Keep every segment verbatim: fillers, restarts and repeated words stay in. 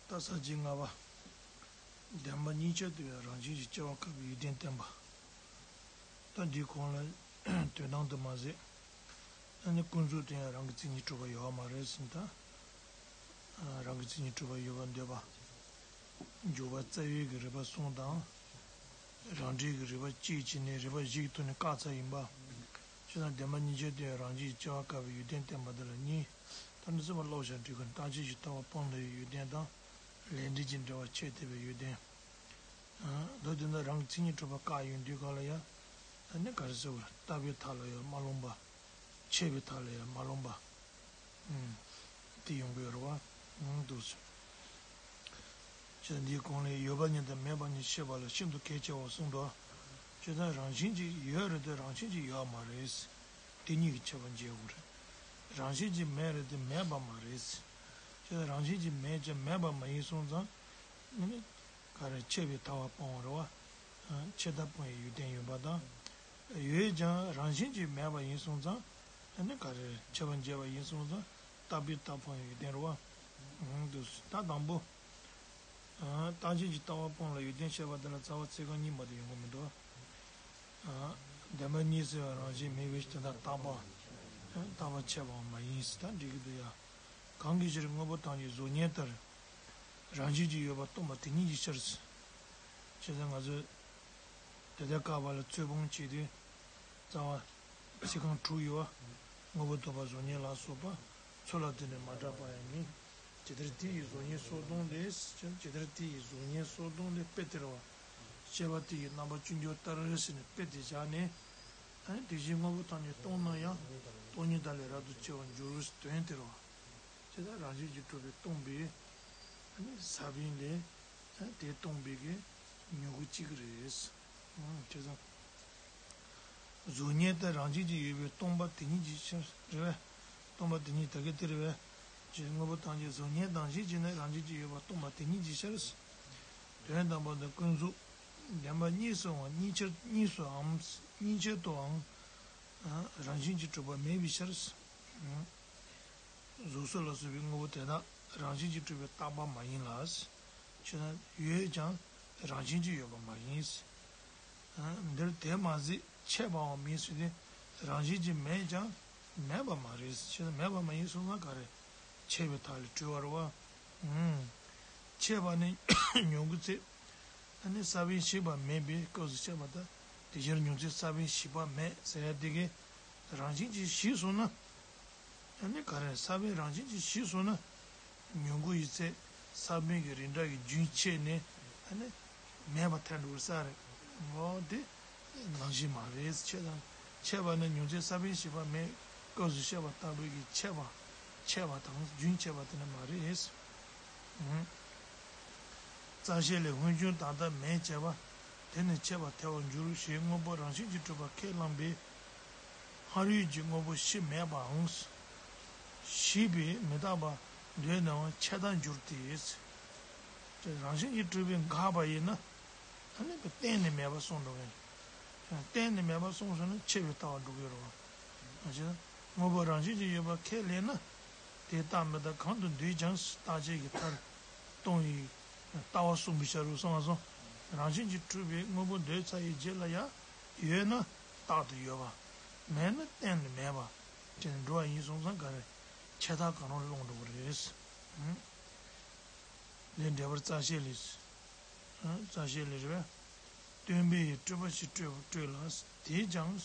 ད་ས་བཅད་ལྔ་པ། བདེན་པ་གཉིས་ཆར་དུ་ཡང་རང་བཞིན་གྱིས་སྐྱེ་བ་བཀག་པའི་ཡོན་ཏན་བསྟན་པ། ད་འདིའི་གོང་ལ་དོན་དམ་དུ་མ་ཟད། ཨ་ནི་ཀུན་རྫོབ་ཏུ་ཡང་རང་གི་མཚན་ཉིད་གྲུབ་པ་ཡོད་པ་མ་རེད་ཟེར་ད། རང་གི་མཚན་ཉིད་གྲུབ་པ་ཡོད་པར་འདོད་པ། འཇུག་པ་རྩ་བའི་གི་རིགས་པ་གསུམ་དང་། རང་འབྲས་ཀྱི་རིགས་པ་བཅས་བྱས་ནས་རིགས་པ་བཞི་ཡི་ཐོག་ནས་བཀག་ཚར་ཡིན་པ། བྱས་ཙང་བདེན་པ་གཉིས་ཆར་དུ་ཡང་རང་བཞིན་གྱིས་སྐྱེ་བ་བཀག་པའི་ཡོན་ཏན་བསྟན་པ་འདི་ལ་གཉིས། ད་ནི་སྲིད་པ་ཀློག་བྱ་འགྲིག་གི་རྟག་ཆད་ཀྱི་ལྟ་བ་སྤངས་ལ་ཡི་ཡོན་ཏན་དང་། ལས་འབྲས་ཀྱི་འབྲེལ་བ་ཆད་ཐེབས་པའི་ཡོན་ཏན། ཨ། མདོར་བསྡུས་ན་རང་གི་མཚན་ཉིད་གྲུབ་པ་བཀག་ཡོང་དུས་ག་ལ་ཡང་། ད་ནི་ག་རེ་ཟེར་བ་རེད། བཏགས་པའི་མཐའ་ལ་ཡང་མ་ལྷུང་པ། ཆད་པའི་མཐའ་ལ་ཡང་མ་ལྷུང་པ། ཨུམ། དེ་ཡོང་གི་ཡོད་རེད་བ། ཨུམ། འདུག་སེ། ཅེས་འདིའི་གོང་ལས་ཡོད་པ་ཉིད་དང་མེད་པ་ཉིད་ཤེས་པ་ལ་ཤིན་ཏུ་གལ་ཆེ་བར་གསུངས་འདུག། ཅེས་དང་རང་བཞིན་གྱིས་ཡོད་རེད་དེ་རང་བཞིན་གྱིས་ཡོད་མ་རེད། དེ་གཉིས་ཀྱི་ཁྱད་པར་འབྱེད་དགོས་རེད། རང་བཞིན་གྱིས་མེད་རེད་དེ་མེད་པ་མ་རེད། ཅེས་དང་རང་བཞིན་གྱིས་མེད་ཀྱང་མེད་པ་མ་ཡིན་སོང་ཙང་། ཨ་ནི། ག་རེ་ཆད་པའི་མཐའ་བ་སྤོང་བ་རེད་བ། ཆད་མཐའ་སྤོང་བའི་ཡོན་ཏན་ཡོད་པ་དང་། ཡོད་ཀྱང་རང་བཞིན་གྱིས་མེད་པ་ཡིན་སོང་ཙང་། ཨ་ནི་ག་རེ་ཆད་པ་འབྱེད་པ་ཡིན་སོང་ཙང་བཏགས་པའི་མཐའ་སྤོང་བའི་ཡོན་ཏན་རེད་བ། འདུག་སེ་ད་དང་པོ། རྟག་ཆད་ཀྱི་ལྟ་བ་སྤངས་ལ་ཡོན་ཏན་བཤད་པ་འདི་ལ་རྩ་བ་ཚིག་རྐང་གཉིས་མ་གཏོགས་ཡོང་གི་མི་འདུག། བདེན་པ་གཉིས་སུ་ཡང་རང་བཞིན་མེད་པའི་ཕྱིར་དེ་དག་རྟག་པ། རྟག་པ་ཆད་པའང་མ་ཡིན་ཟེར་ད་འགྲིག་གི་འདུག་ཡ། གང་གི་ཕྱིར་དངོས་པོ་ཐམས་ཅད་གཟུགས་བརྙན་ལྟར། རང་བཞིན་གྱིས་ཡོད་པ་སྟོང་པ་དེ་ཉིད་ཀྱི་ཕྱིར། བྱས་ཙང་ང་ཚོས་དེ་ལྟར་བཀག་པ་ལ་ཚོད་སྤོང་བྱེད་དུས། རྩ་བ། ཚིག་རྐང་དྲུག་ཡོད་པ། དངོས་པོ་ལྡོག་པ་གཟུགས་བརྙན་ལ་སོགས་པ། ཚུལ་ལ་བརྟེན་ནས་མ་འདྲ་བ་ཡང་མིན། ཇི་ལྟར་དེ་ཡི་གཟུགས་བརྙན་སོགས་སྟོང་ལས། ཇི་ལྟར་དེ་ཡི་གཟུགས་བརྙན་སོགས་སྟོང་ལས་དཔེ་དེ་རེད་བ། ཤེས་པ་དེ་ཡི་རྣམ་པ་ཅི་འགྱུར་ལྟར་ཟེར་ནས་དཔེ་དེ་བཞག་ནས། ཨ་ནི་དེ་བཞིན་དངོས་པོ་ཐམས་ཅད་སྟོང་ན་ཡང་། སྟོང་ཉིད་དག་ལས་རབ་ཏུ་ཕྱེ་བར་འགྱུར་ཟེར་དོན་དེ་རེད་བ། ཇི་ལྟར་རང་བཞིན་གྱིས་གྲུབ་པའི་སྟོང་པའི། ཨ་ནི་ས་བོན་ལས། ཨ་དེ་སྟོང་པའི་གི་མྱུ་གུ་གཅིག་རེད། ཨ་བྱས་ཙང་། གཟུགས་བརྙན་དེ་རང་བཞིན་གྱིས་ཡོད་པའི་སྟོང་པ་དེ་ཉིད་ཀྱི་ཕྱིར་རེད་པས། སྟོང་པ་དེ་ཉིད་དེ་ག་དེ་རེད་པས། ཅེས་དངོས་པོ་ཐམས་ཅད་གཟུགས་བརྙན་དང་ཞེས་བྱས་ནས་རང་བཞིན་གྱིས་ཡོད་པ་སྟོང་པ་དེ་ཉིད་ཀྱི་ཕྱིར། དོན་དམ་པར་ནི་ཀུན་རྫོབ། བདེན་པ་གཉིས་སུའང་གཉིས་ཆར་གཉིས་སུའམ་གཉིས་ཆར་དུའང་། རང་བཞིན་གྱིས་གྲུབ་པ་མེད་པའི་ཕྱིར། གཟུགས་སོགས་ལ་སོགས་པའི་དངོས་པོ་དེ་དག་རང་བཞིན་གྱིས་གྲུབ་པའི་རྟག་པ་མ་ཡིན་ལ། ཕྱིར་ན་ཡོད་ཀྱང་རང་བཞིན་གྱིས་ཡོད་པ་མ་ཡིན། འདིར་དེ་མ་ཟད་ཆད་པའང་མིན་ཟེར་ཏེ་རང་བཞིན་གྱིས་མེད་ཀྱང་མེད་པ་མ་རེད། ཕྱིར་ན་མེད་པ་མ་ཡིན་སོང་ན་ག་རེ། ཆད་པའི་མཐའ་ལས་གྲོལ་བ་རེད་བ། ཆད་པ་ནི་མྱུ་གུ་ཚེ། ཨ་ནི་ས་བོན་ཞིག་པ་མེད་པའི་སྐབས་སུ་བཤད་པ་དང་དེ་ཕྱིར་མྱུར་ཚེ་ས་བོན་ཞིག་པ་མེད་ཟེར་ཡ་དེ་གས་རང་བཞིན་གྱིས་ཞིག་སོང་ན། ཨ་ནི་ག་རེ་ས་བོན་རང་བཞིན་གྱིས་ཞིག་སོང་ན། མྱུ་གུ་ཡི་ཚེ་ས་བོན་གྱི་རིགས་འདྲ་གི་རྒྱུན་ཆད་ནས་ཨ་ནི་མེད་པ་ཐལ་འགྲོ་གི་ས་རེད། འོ་དེ་ནང་བཞིན་མ་རེད། ཆད་དང་ཆད་པ་ནི་མྱུར་ཚེ་ས་བོན་ཞིག་པ་མེད་སྐབས་སུ་བཤད་པ་ལྟ་བུའི་གི་ཆད་པ་ཆད་པ་དང་རྒྱུན་ཆད་པ་དེ་ནི་མ་རེད། རྩ་ཤེ་ལས་སྔོན་བྱུང་དང་ལྟ་མེད་བྱས་པ། དེ་ནི་ཆད་པ་ཐལ་བར་འགྱུར་ཞེས་དངོས་པོ་རང་བཞིན་གྱིས་གྲུབ་པ་ཁས་བླངས་པས། སྔར་ཡོད་ཀྱི་དངོས་པོ་ཕྱིས་མེད་པའམ། ཞིག་པས་མི་རྟག་པ་འདོད་ནའང་ཆད་མཐར་འགྱུར་ཏེ། རང་བཞིན་གྱིས་གྲུབ་པས་འགགས་པ་ཡིན་ན། ཨ་ནི་གཏན་ནས་མེད་པ་སོང་འགྲོ་གི་ཡིན། གཏན་ནས་མེད་པ་སོང་སོང་ན་ཆད་པའི་ལྟ་བ་འགྲོ་གི་རེད་བ། མ་བྱས་ན་དངོས་པོ་རང་བཞིན་གྱིས་ཡོད་པ་ཁས་ལེན་ན། དེ་རྟག་མི་རྟག་གང་དུ་འདོད་ཀྱང་རྟག་ཆད་ཀྱི་མཐར་གཏོང་བའི་ལྟ་བ་གསུངས་པའི་ཕྱིར་རོ་གསུངས་པ་སོང་། རང་བཞིན་གྱིས་གྲུབ་པའི་དངོས་པོ་འདོད་ཚར་བའི་རྗེས་ལ་ཡང་ཡོད་ན་རྟག་ཏུ་ཡོད་པ། མེད་ན་གཏན་ནས་མེད་པ་བྱས་ནས་འགྲོ་བ་ཡིན་སོང་ཙང་ག་རེ་ཆད་མཐར་གང་རུང་ལ་ལྷུང་འགྲོ་གི་རེད། ལས་འགྲེལ་པར་རྩ་ཤེ་ལས། རྩ་ཤེ་ལས་རེད་པས། སྟོན་པས་ཡང་སྤྲོས་པ་ཞིག་སྤྲོས་པ་སྤྲོས་ལ། དེས་ཀྱང་།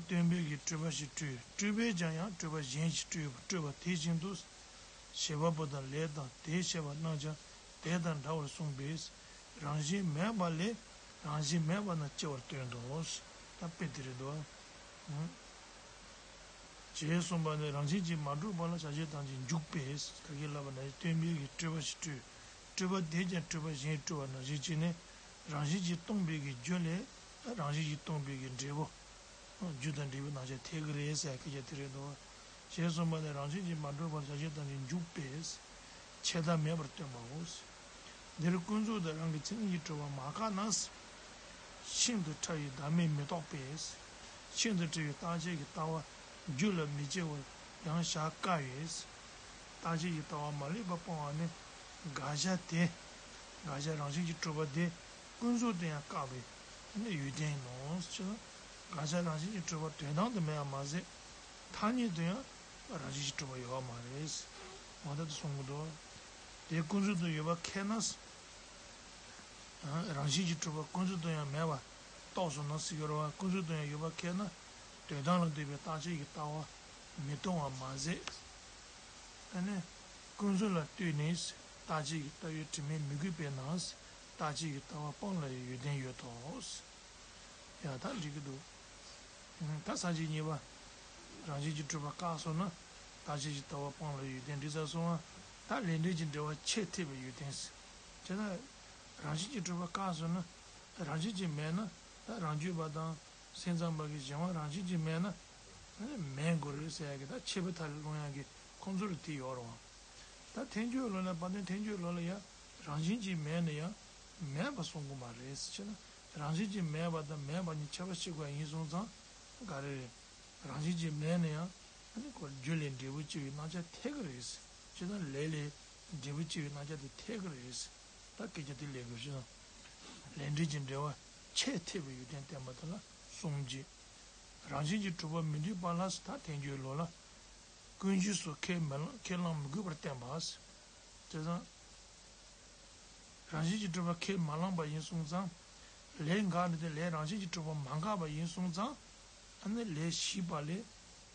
སྟོན་པས་ཀྱང་སྤྲོས་པ་ཞིག་སྤྲོས། སྤྲོས་པས་ཀྱང་ཡང་སྤྲོས་པ་གཞན་ཞིག་སྤྲོས་པ་སྤྲོས་པ་དེ་བཞིན་དུ། བྱེད་པ་པོ་དང་ལས་དང་དེས་བྱས་པ་རྣམས་ཀྱང་དེ་དང་འདྲ་བར་གསུངས་པས། རང་བཞིན་མེད་པ་ལས་རང་བཞིན་མེད་པ་རྣམས་སྐྱེ་བར་སྟོན་ཏོ། ད་དཔེ་དེ་རེད་དོ། ཞེས་གསུངས་པ་ནི་རང་བཞིན་གྱིས་མ་གྲུབ་པ་ལ་བྱ་བྱེད་ཐམས་ཅད་འཇུག་པས། ག་གིས་ལབ་པ་ན་སྟོན་པས་ཀྱི་སྤྲོས་པ་ཞིག་སྤྲོས། སྤྲོས་པ་དེས་ཀྱང་སྤྲོས་པ་གཞན་སྤྲོས་པ་ནང་བཞིན་བྱས་ནས་རང་བཞིན་གྱིས་སྟོང་པའི་གི་རྒྱུ་ལས་རང་བཞིན་གྱིས་སྟོང་པའི་གི་འབྲས་བུ། རྒྱུ་དང་འབྲས་བུ་ནང་བཞིན་ཐལ་གྱི་རེད་ཟེར་སྐད་ཆ་དེ་རེད་འདུག། ཞེས་གསུངས་པ་ནི་རང་བཞིན་གྱིས་མ་གྲུབ་པར་བྱ་བྱེད་ཐམས་ཅད་འཇུག་པས། ཆད་མཐའ་མེད་པར་སྟོན་པའོ། འདིར་ཀུན་རྫོབ་ཏུ་རང་གི་མཚན་ཉིད་ཀྱིས་གྲུབ་པ་མ་བཀག་ན། ཤིན་ཏུ་ཕྲ་བའི་བདག་མེད་མི་རྟོགས་པས། ཤིན་ཏུ་ཕྲ་བའི་རྟག་ཆད་ཀྱི་ལྟ་བ་རྒྱུད་ལ་མི་སྐྱེ་བར་ཡང་བཞག་དཀའ་བས། རྟག་ཆད་ཀྱི་ལྟ་བ་མ་ལུས་པ་སྤོང་བ་ནི། དགག་བྱ་དེ། དགག་བྱ་རང་བཞིན་གྱིས་གྲུབ་པ་དེ་ཀུན་རྫོབ་ཏུ་ཡང་བཀག་པའི་ཡོན་ཏན་ཡིན་ནོ་ཞེ་ན། དགག་བྱ་རང་བཞིན་གྱིས་གྲུབ་པ་དོན་དམ་དུ་མེད་པ་མ་ཟད། ཐ་སྙད་དུ་ཡང་རང་བཞིན་གྱིས་གྲུབ་པ་ཡོད་པ་མ་རེད། འོ་ད་དེ་གསུང་གི་འདུག་དེ་ཀུན་རྫོབ་ཏུ་ཡོད་པ་ཁེགས་ན། རང་བཞིན་གྱིས་གྲུབ་པ་ཀུན་རྫོབ་ཏུ་ཡང་མེད་པ་རྟོགས་སོ་ན་ཟེར་གྱི་རེད་བ། ཀུན་རྫོབ་ཏུ་ཡང་ཡོད་པ་ཁེགས་ན། དོན་དམ་ལ་ལྟོས་པའི་རྟག་ཆད་ཀྱི་ལྟ་བ་མི་གཏོང་བ་མ་ཟད། ཨ་ནི། ཀུན་རྫོབ་ལ་ལྟོས་ནས་རྟག་ཆད་ཀྱི་ལྟ་བའི་དྲི་མས་མི་གོས་པས་ན། རྟག་ཆད་ཀྱི་ལྟ་བ་སྤངས་ལ་ཡང་ཡོན་ཏན་ཡོད་དོ། ཡ་ད་འགྲིག་གི་འདུག་ད་ས་བཅད་གཉིས་པ། རང་བཞིན་གྱིས་གྲུབ་པ་བཀག་སོང་ན། རྟག་ཆད་ཀྱི་ལྟ་བ་སྤངས་ལ་ཡོན་ཏན་འགྲིག་ཚར་སོང་ང་། ད་ལས་འབྲས་ཀྱི་འབྲེལ་བ་ཆད་ཐེབས་པའི་ཡོན་ཏན་ཟེར། བྱས་ན། རང་བཞིན་གྱིས་གྲུབ་པ་བཀག་སོང་ན། རང་བཞིན་གྱིས་མེད་ན། ད་རང་རྒྱུད་པ་དང་། སེམས་ཙམ་པ་གི་གཞན་དབང་རང་བཞིན་གྱིས་མེད་ན། ཨ་ནི་མེད་དགོས་རེད་ཟེར་ཡ་གི་ད་ཆད་པའི་མཐའ་ལས་སློང་ཡ་གི་ཁོང་ཚོ་ལ་དེ་ཡོད་རེད་བ། ད་ཐལ་འགྱུར་ལུགས་ལ་དཔལ་ལྡན་ཐལ་འགྱུར་ལུགས་ལ་ཡ། རང་བཞིན་གྱིས་མེད་ན་ཡང་མེད་པ་གསུང་གི་མ་རེད་ཟེར་ན། རང་བཞིན་གྱིས་མེད་པ་དང་མེད་པ་གཉིས་ཁྱད་པར་ཕྱེ་དགོས་ཡ་ཡིན་སོང་ཙང་ག་རེ་རེད། རང་བཞིན་གྱིས་མེད་ན་ཡང་ཨ་ནི་ཁོ་རྒྱུ་ལས་འབྲས་བུ་སྐྱེ་བའི་རྣམ་གཞག་འཐད་ཀྱི་རེད་ཟེར། ཅེ་ན་ལས་ལས་འབྲས་བུ་སྐྱེ་བའི་རྣམ་གཞག་དེ་འཐད་ཀྱི་རེད་ཟེར། ད་སྐད་ཆ་དེ་ལས་དགོས་ཤེ་ན། ལས་འབྲས་ཀྱི་འབྲེལ་བ་ཆད་ཐེབས་པའི་ཡོན་ཏན་བསྟན་པ་དེ་ལ་གསུམ་གྱིས། རང་བཞིན་གྱིས་གྲུབ་པ་མི་འདོད་པ་ལ་ཟེར་ད་ཐལ་འགྱུར་ལུགས་ལ། ཀུན་རྒྱུ་སོགས་ཁས་མི་ལེན་ཁས་བླང་མི་དགོས་པར་བསྟན་པ་ཟེར། དེ་དང་། རང་བཞིན་གྱིས་གྲུབ་པ་ཁས་མ་བླངས་པ་ཡིན་སོང་ཙང་། ལས་འགག་ནི་དེ་ལས་རང་བཞིན་གྱིས་གྲུབ་པ་མ་འགགས་པ་ཡིན་སོང་ཙང་། ཨ་ནི་ལས་ཞིག་པ་ལས་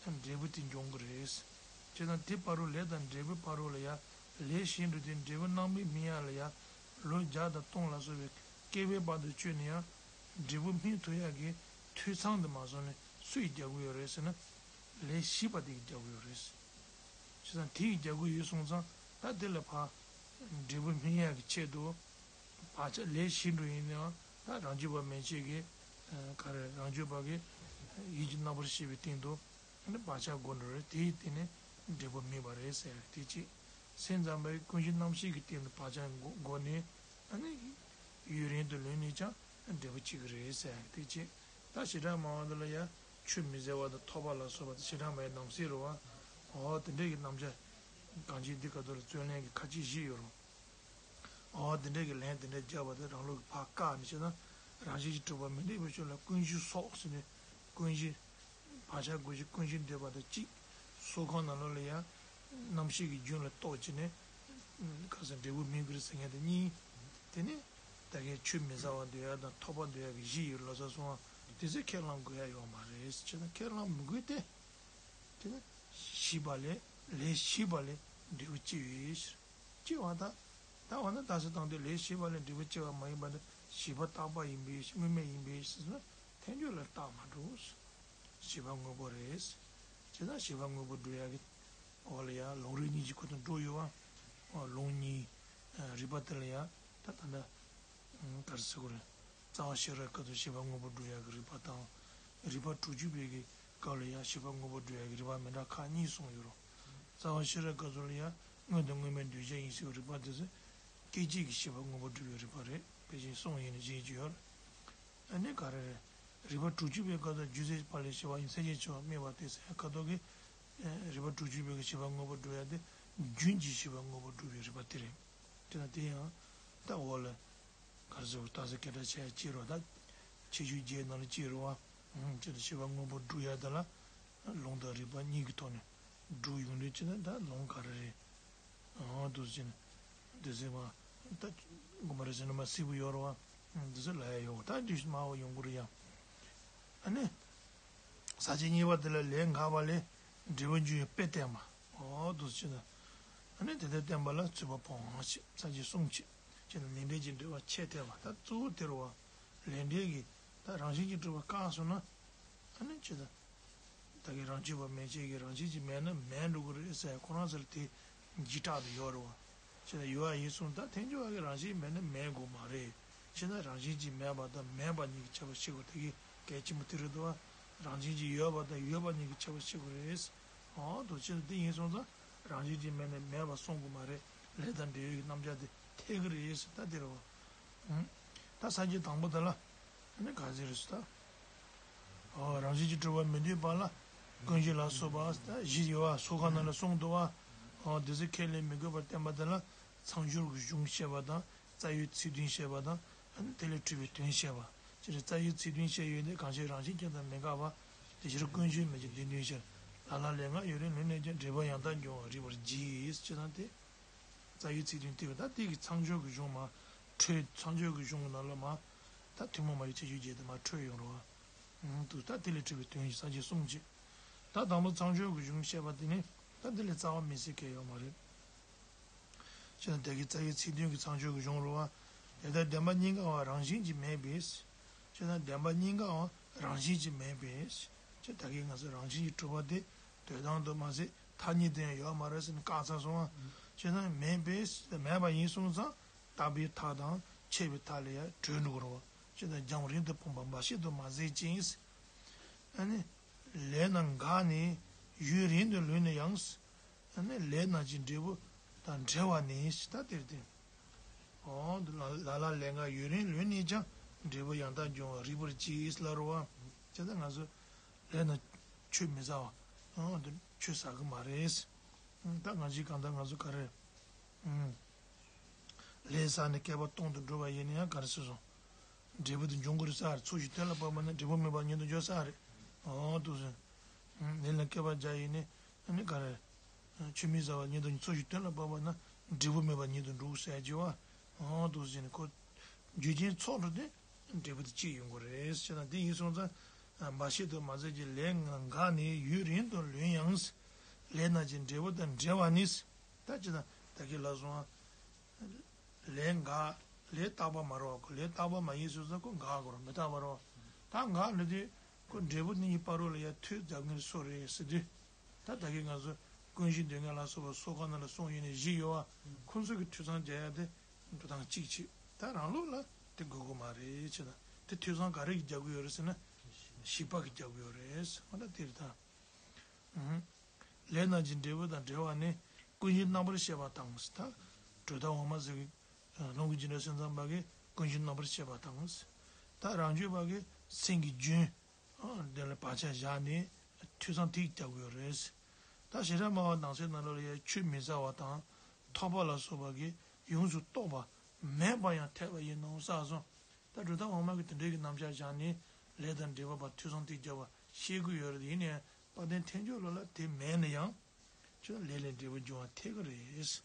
འབྲས་བུ་དེ་འབྱུང་གི་རེད། བྱས་ཙང་དེ་བར་དུ་ལས་དང་འབྲས་བུའི་བར་དུ་ལ་ཡང་ལས་གཞན་དུ་དེ་འབྲས་བུ་རྣམ་སྨིན་སྨིན་ཡ་ལ་ཡང་ལོ་བརྒྱ་དང་སྟོང་ལ་སོགས་པའི་བསྐལ་པའི་བར་དུ་བསྐྱོད་ནས་ཡང་འབྲས་བུ་སྨིན་ཐུབ་ཡ་གི་འཐུས་ཚང་དུ་མ་སོང་ནས་སུ་ཡིས་རྒྱག་གི་ཡོད་རེད་ཟེར་ན། ལས་ཞིག་པ་དེ་ཡིས་རྒྱག་གི་ཡོད་རེད། བྱས་ཙང་དེ་ཡིས་རྒྱག་གི་ཡོད་སོང་ཙང་ད་དེ་ལ་ཕར་འབྲས་བུ་སྨིན་ཡག་གི་ཆེད་དུ་བག་ཆགས་ལས་གཞན་དུ་ཡིན་ནའང་ད་རང་རྒྱུད་པ་མན་ཆད་ཀྱི་ག་རེ་རང་རྒྱུད་པ་གི་ཡིད་ཀྱི་རྣམ་པར་ཤེས་པའི་སྟེང་དུ་ནི་བག་ཆགས་བསྒོ་འགྲོ་རེད། དེ་ཡིས་བརྟེན་ནས་འབྲས་བུ་སྨིན་པ་རེད་ཟེར་དེ་གཅིག་སེམས་ཙམ་པའི་ཀུན་གཞི་རྣམ་ཤེས་ཀྱི་སྟེང་དུ་བག་ཆགས་བསྒོ་བསྒོ་ནས་ཨ་ནི་ཡུན་རིང་དུ་ལོན་ནས་ཀྱང་འབྲས་བུ་སྐྱེ་གི་རེད་ཟེར་དེ་གཅིག་ད་བྱེ་བྲག་སྨྲ་བ་འདི་ལ་ཡང་ཆོས་མི་ཟེར་བ་དང་ཐོབ་པ་ལ་སོགས་པ་དེ་བྱེ་བྲག་སྨྲ་བའི་རྣམ་གཞག་རེད་བ། འོ་དེ་འདྲས་ཀྱི་རྣམ་གཞག་གང་ཅི་འདི་ག་དུ་ལ་རྩོད་ལེན་གྱི་ཁ་ཅིག་བཞི་ཡོད་རུང་། འོ་དེ་འདྲས་ཀྱི་ལན་དེ་འདྲས་བརྒྱབ་པ་དེ་རང་ལུགས་ཀྱི་ཕར་བཀག་ནས་བྱས་ན་རང་བཞིན་གྱིས་གྲུབ་པ་མི་འདོད་པའི་ཕྱོགས་ལ་ཀུན་གཞི་སོགས་ཟེར་ནས་ཀུན་གཞི། བག་ཆགས་བསྒོ་གཞི་ཀུན་གཞི་འདོད་པ་དང་གཅིག་སོ་ཁོང་ནང་ལོགས་ལ་ཡང་རྣམ་ཤེས་ཀྱི་རྒྱུན་ལ་གཏོགས་བྱས་ནས་ག་ཟེར་འབྲས་བུ་སྨིན་གྱི་རེད་ཟེར་མཁན་དེ་གཉིས། དེ་ནས་ད་གིན་ཆོས་མི་ཟ་བ་འདོད་ཡ་དང་ཐོབ་པ་འདོད་ཡ་གི་གཞི་ཡོད་ལབ་ས་སོང་བ་དེ་ཚོས་ཁས་བླངས་དགོས་ཡ་ཡོད་མ་རེད་ཟེར་ན་ཁས་བླངས་མི་དགོས་ཏེ། དེ་ནི་ཞིག་པ་ལས་ལས་ཞིག་པ་ལས་འབྲས་བུ་སྐྱེ་བའི་ཕྱིར། སྐྱེ་བ་དང་། ད་འོ་ན་རྟགས་གསལ་བཏང་དུས་ལས་ཞིག་པ་ལས་འབྲས་བུ་སྐྱེ་བ་མ་ཡིན་པ་ནི་ཞིག་པ་རྟག་པ་ཡིན་པའི་ཕྱིར་དངོས་མེད་ཡིན་པའི་ཕྱིར་ཟེར་ན་ཐལ་འགྱུར་ལ་རྟགས་མ་གྲུབ། ཞིག་པ་དངོས་པོ་རེད། བྱས་ཙང་ཞིག་པ་དངོས་པོ་སྒྲུབ་ཡག་གི་འོག་ལ་ཡང་ལུང་རིགས་གཉིས་ཀྱི་ཁུངས་དུ་འགྲོ་ཡོད་བ། ལུང་གཉིས། རིགས་པ་དེ་ལ་ཡང་ད་ད་ལྟ་ག་རེ་ཟེར་དགོས་རེད། རྩ་བ་ཤེས་རབ་སྐབས་སུ་ཞིག་པ་དངོས་པོ་སྒྲུབ་ཡག་གི་རིགས་པ་དང་། རིགས་པ་དྲུག་ཅུ་པའི་གི་སྐབས་ལ་ཡང་ཞིག་པ་དངོས་པོ་སྒྲུབ་ཡག་གི་རིགས་པ་མི་འདྲ་ཁག་གཉིས་གསུངས་ཡོད་རུང་། རྩ་བ་ཤེས་རབ་སྐབས་སུ་ལ་ཡང་དངོས་དང་དངོས་མེད་འདུས་བྱས་ཡིན་ཟེར་བའི་རིགས་པ་དེ་ཚོ་སྐད་ཅིག་གིས་ཞིག་པ་དངོས་པོ་སྒྲུབ་པའི་རིགས་པ་རེད། དཔེ་ཅན་གསུངས་ཡིན་ནས་བཞིན་གྱི་ཡོད། ཨ་ནི་ག་རེ་རེད། རིགས་པ་དྲུག་ཅུ་པའི་སྐབས་སུ་རྒྱུ་མཚན་ཆེ་བ་ལས་ཞི་བ་ཡིན་སེམས་ཅན་ཆེ་བ་སྨྲས་པ་སྟེ་ཟེར་ཡ་ཁ་ཐོག་གི་རིགས་པ་དྲུག་ཅུ་པའི་གི་ཞིག་པ་དངོས་པོ་སྒྲུབ་ཡ་དེ་རྒྱུན་གྱི་ཞིག་པ་དངོས་པོ་སྒྲུབ་པའི་རིགས་པ་དེ་རེད། དེ་ན་དེ་ཡང་ད་འོག་ལ་ག་རེ་ཟེར་རྟགས་གསལ་སྐད་གྲགས་ཆེ་ཡ་གཅིག་རེད་ད། ཁྱད་ཆོས་བརྒྱད་ནང་ལ་གཅིག་རེད་བ། དེ་ལ་ཞིག་པ་དངོས་པོ་སྒྲུབ་ཡ་དེ་ལ་ལུང་དང་རིགས་པ་གཉིས་ཀྱི་ཐོག་ནས་སྒྲུབ་ཡོང་དུས་ཅི་ན་ད་ལུང་ག་རེ་རེད། ཨང་། འདུག་ཟེར་ནས་འདི་ཟེར་མ་ད་དགོངས་པ་རེད་ཟེར་ན་མ་སྲིད་པོ་ཡོད་རེད་བ། འདི་ཚོ་ལ་ཡ་ཡོད་ད་འདི་མ་འོ་ཡོང་གི་རེད་ཡ། ཨ་ནི། ས་བཅད་གཉིས་པ་དེ་ལ་ལས་འགགས་པ་ལས་འབྲས་བུ་འབྱུང་བའི་དཔེ་བསྟན་པ། འོ་འདུག་ཟེར་ན། ཨ་ནི་དེ་ལྟར་བསྟན་པ་ལ་རྩོད་པ་སྤོང་ཞེས་ས་བཅད་གསུམ་བྱས། བྱས་ན་ལས་འབྲས་ཀྱི་འབྲེལ་བ་ཆད་ཐེབས་པ་ད་གཙོ་བོ་དེ་རེད་བ། ལས་འབྲས་ཀྱི་ད་རང་བཞིན་གྱིས་གྲུབ་པ་བཀག་སོང་ན། ཨ་ནི་ཅི་ད། ད་གིན་རང་རྒྱུད་པ་མན་ཆད་ཀྱི་རང་བཞིན་གྱིས་མེད་ན་མེད་འགྲོ་གི་རེད་ཟེར་ཁོ་རང་ཚོ་ལ་དེ་འཇིགས་སྐྲག་དུ་ཡོད་རེད་བ། ཅི་ད་ཡོད་ཡ་ཡིན་སོང་ད་ཐལ་འགྱུར་བ་གི་རང་བཞིན་མེད་ན་མེད་དགོས་མ་རེད། ཅི་ད་རང་བཞིན་གྱིས་མེད་པ་དང་མེད་པ་གཉིས་ཀྱི་ཁྱད་པར་ཕྱེ་དགོས་དེ་གི་གལ་ཆེན་པོ་དེ་རེད་འདུག་བ། རང་བཞིན་གྱིས་ཡོད་པ་དང་ཡོད་པ་གཉིས་ཀྱི་ཁྱད་པར་ཕྱེ་དགོས་རེད། འོ་དོ་ཅི་ད་དེ་ཡིན་སོང་ཙང་རང་བཞིན་གྱིས་མེད་ན་མེད་པ་གསུང་དགོས་མ་རེད། ལས་དང་འབྲས་ཡོད་ཀྱི་རྣམ་གཞག་དེ་འཐད་གི་རེད་ཟེར་ད་དེ་རེད་བ། ད་ས་བཅད་དང་པོ་དེ་ལ། ཨ་ནི་ག་ཟེར་རེད་ཟེར་ད། ཨོ་རང་བཞིན་གྱིས་གྲུབ་པ་མི་འདོད་པ་ལ་ཀུན་གཞི་ལ་སོགས་པ་ད་བཞི་ཡོད་པ་སོ་ཁ་ནང་ལ་གསུངས་འདུག་པ། ཨོ་དེ་ཚོ་ཁས་ལེན་མི་དགོས་པར་བསྟན་པ་དེ་ལ་ ཚངས་སྦྱོར་གྱི་གཞུང་བཤད་པ་དང་རྩ་བའི་ཚིག་དོན་བཤད་པ་དང་། དེ་ལས་འཕྲོས་པའི་དོན་བཤད་པ། སྤྱིར་རྩ་བའི་ཚིག་དོན་བཤད་ཡོད་དེ། གང་ཕྱིར་རང་བཞིན་ཅན་དང་མི་འགལ་བ། དེ་ཕྱིར་ཀུན་གཞི་མེད་ཅིང་བདེན་དོན་ཕྱིར། ལ་ལ་ལས་ངག་ཡུན་རིང་ལོན་ནས་ཀྱང་། འབྲས་བུ་ཡང་དག་འབྱུང་བར་རིག་པར་བགྱི། ཅེས་དང་དེ། རྩ་བའི་ཚིག་དོན་དེ་བས། ད་དེ་གི་ཚངས་སྦྱོར་གྱི་གཞུང་མ། འཕྲོས་ཚངས་སྦྱོར་གྱི་གཞུང་གི་ནང་ལ་མ། ད་ཐུན་མོང་མ་ཡིན་ཁྱད་ཆོས་བརྒྱད་དེ་མ་འཕྲོས་ཡོང་རོ། ཨང་། དུ་ད་དེ་ལས་འཕྲོས་པའི་དོན་ཡིན་ས་བཅད་གསུམ་བྱས། ད་དང་པོ་ཚངས་སྦྱོར་གྱི་གཞུང་བཤད་པ་དེ་ནི་ད་དེ་ལས་རྩ་བ་མེད་ཟེར་མཁན་ཡོད་མ་རེད། ཅེས་དང་དེ་གི་རྩ་བའི་ཚིག་དོན་གྱི་ཚངས་སྦྱོར་གྱི་གཞུང་རོ། དེ་ལྟར་བདེན་པ་གཉིས་འགལ་བ་རང་བཞིན་གྱིས་མེད་པས། ཅེས་དང་བདེན་པ་གཉིས་འགལ་བ་རང་བཞིན་གྱིས་མེད་པས། ཅེས་ད་གིན་ང་ཚོ་རང་བཞིན་གྱིས་གྲུབ་པ་དེ་དོན་དམ་དུ་མ་ཟད་ཐ་སྙད་དུ་ཡང་ཡོད་མ་རེད་ཟེར་ནས་བཀག་ཚར་སོང་བ། ཅེས་དང་མེད་པས། མེད་པ་ཡིན་སོང་ཙང་རྟག་པའི་མཐའ་དང་ཆད་པའི་མཐའ་ལ་ཡང་གྲོལ་འགྲོ་གི་རེད་བ། ཅེས་དང་རྒྱང་རིང་དུ་འཕངས་པ་འབའ་ཞིག་ཏུ་མ་ཟད་ཅིང་། ཨ་ནི། ལས་རྣམས་འགགས་ནས་ཡུན་རིང་དུ་ལོན་ན་ཡང་། ཨ་ནི་ལས་རྣམས་ཀྱི་འབྲས་བུ་དང་བྲལ་བ་ནི་ཞེས་ད་དེར་བསྟན། འོ་ལ་ལ་ལས་ངག་ཡུན་རིང་ལོན་ནས་ཀྱང་། འབྲས་བུ་ཡང་དག་འབྱུང་བར་རིག་པར་བགྱི་ལ་རོ་བ། ཅེས་ད་ང་ཚོ་ལས་རྣམས་ཆུད་མི་ཟ་བ། འོ་འདི་ཆུད་ཟ་གི་མ་རེད། ད་ང་ཚོས་གང་ལྟར་ང་ཚོ་ག་རེ། ལས་བསགས་ནས་བསྐལ་པ་སྟོང་དུ་འགྲོ་བ་ཡིན་ན་ཡང་ག་རེ་ཟེར་སོང་། འབྲས་བུ་དེ་འབྱུང་གི་རེད་ས་རེད། ཚུལ་གཞི་དོན་ལ་དཔག་པ་ན་འབྲས་བུ་མེད་པ་ཉིད་དུ་འཇོག་ས་རེད། འོ་འདུག་ཟེར། ལས་ལ་བསྐལ་པ་བརྒྱ་ཡིན་ནི་ཨ་ནི་ག་རེ། ཆུད་མི་ཟ་བ་ཉིད་དུ་ཚུལ་གཞི་དོན་ལ་དཔག་པ་ན་འབྲས་བུ་མེད་པ་ཉིད་དུ་འགྲོ་ས་རེད་ཅེས་པ། འོ་འདུག་ཟེར་ནས་ཁོ། རྒྱུ་རྐྱེན་ཚོགས་འགྲོ་དུས་འབྲས་བུ་དེ་གཅིག་ཡོང་གི་རེད་ཅེ་ན། དེ་ཡིན་སོང་ཙང་། འབའ་ཞིག་ཏུ་མ་ཟད་ཀྱི་ལས་ངག་འགགས་ནས་ཡུན་རིང་དུ་ལོན་ཡང་། ལས་རྣམས་ཀྱི་འབྲས་བུ་དང་བྲལ་བ་ནི། ད་ཅི་ད་ད་གིན་ལབ་སོང་ང་། ལས་འགགས། ལས་རྟག་པ་མ་རེད་བ། ཁོ་ལས་རྟག་པ་མ་ཡིན་སོང་ཙང་ཁོ་འགག་དགོས་རེད། མི་རྟག་པ་རེད་བ། ད་འགག་ལབ་དུས་ཁོ་འབྲས་བུ་གཉིས་ཀྱི་བར་རོ་ལ་ཡ་ཐོད་རྒྱབ་མཁན་སུ་རེད་ཟེར་དུས། ད་ད་གིན་ང་ཚོ་ཀུན་གཞི་འདོད་མཁན་ལ་སོགས་པ་སོ་ཁ་ན་ལ་གསུངས་ཡོད་ནི་བཞི་ཡོད་བ། ཁོང་ཚོ་གི་ཐོས་བསམ་རྒྱག་ཡ་དེ་འགྲོ་སྟངས་གཅིག་བྱེད། ད་རང་ལུགས་ལ་དེ་དགོས་ཀྱི་མ་རེད་ཅེ་ན། དེ་ཐོས་བསམ་ག་རེ་གིས་རྒྱག་གི་ཡོད་རེད་ཟེར་ན། བཞི་པ་གིས་རྒྱག་གི་ཡོད་རེད། འོ་ན་དེ་རེད་ད། ལས་རྣམས་ཀྱི་འབྲས་བུ་དང་བྲལ་བ་ནི་ཀུན་གཞིའི་རྣམ་པར་ཤེས་པ་དང་། ད་གྲུབ་མཐའ་འོག་མ་ཟེར་གི་ལུང་གི་རྗེས་འབྲང་སེམས་ཙམ་པ་གིས་ཀུན་གཞིའི་རྣམ་པར་ཤེས་པ་དང་། ད་རང་རྒྱུད་པ་གིས་སེམས་ཀྱི་རྒྱུན། ཨ། དེ་ལ་བག་ཆགས་བཞག་ནས་ཐོས་བསམ་ཐིག་རྒྱག་དགོས་རེད། ད་ཞེ་དྲག་སྨྲ་བ་ནང་གསེས་ནང་ལོགས་ལ་ཡང་ཆུད་མི་ཟ་བ་དང་ཐོགས་པ་ལ་སོགས་པ་གིས་ཡོངས་སུ་རྟོག་པ་མེད་པར་ཡང་ཐལ་བ་ཡིན་ནོ་བསམ་སོང་། ད་གྲུབ་མཐའ་འོག་མ་གིས་དེ་འདྲའི་གི་རྣམ་གཞག་བཞག་ནས་ལས་དང་འབྲས་བུ་བར་ཐོས་བསམ་ཐིག་རྒྱག་པ་བཤད་ཀྱི་ཡོད་རེད། ཡིན་ནའི་དཔལ་ལྡན་ཐལ་འགྱུར་ལུགས་ལ་དེ་མེད་ན་ཡང་ཁྱོད་ལས་ལས་འབྲས་བུ་འབྱུང་བ་ཐལ་གི་རེད།